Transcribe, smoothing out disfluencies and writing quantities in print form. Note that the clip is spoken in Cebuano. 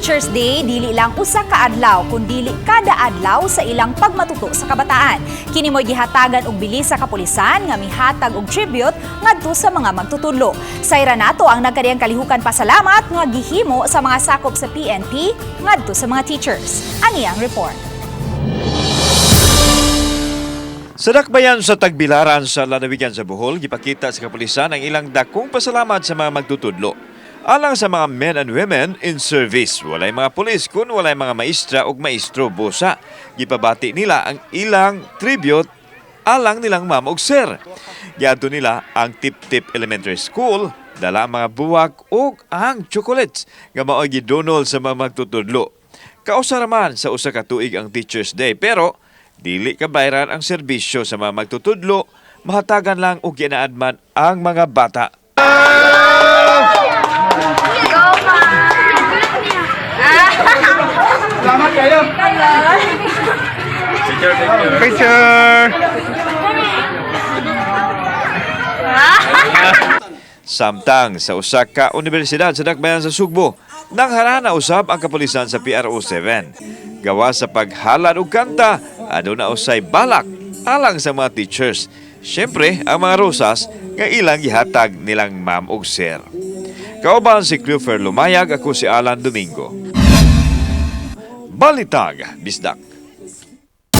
Teachers Day dili lang usa ka adlaw kundili kada adlaw sa ilang pagmatuto sa kabataan. Kini mo'y gihatagan og bilis sa kapulisan nga mihatag og tribute ngadto sa mga magtutudlo. Sayra nato ang nagkariyang kalihukan pasalamat nga gihimo sa mga sakop sa PNP ngadto sa mga teachers. Ani ang report. Sa dakbayan sa Tagbilaran sa lalawigan sa Bohol, gipakita sa kapulisan ang ilang dakong pasalamat sa mga magtutudlo. Alang sa mga men and women in service, walay mga pulis kun walay mga maestra ug maestro busa. Gipabati nila ang ilang tribute alang nilang ma'am ug sir. Giadto nila ang Tip-Tip Elementary School, dala ang mga buwak ug ang chocolates nga mao'y gidunol sa mga magtutudlo. Kausa raman sa usa ka tuig ang Teachers Day, pero dili kabayran ang serbisyo sa mga magtutudlo, mahatagan lang og ginaadman ang mga bata. Picture! Samtang sa usa ka universidad sa dakbayan sa Sugbo, nangharana usab ang kapulisan sa PRO 7. Gawa sa paghalan og kanta, aduna usay balak alang sa mga teachers. Siyempre, ang mga rosas nga ilang gihatag nilang ma'am ug sir. Kauban si Cliffer Lumayag, ako si Alan Domingo. Balitag, Bisdak.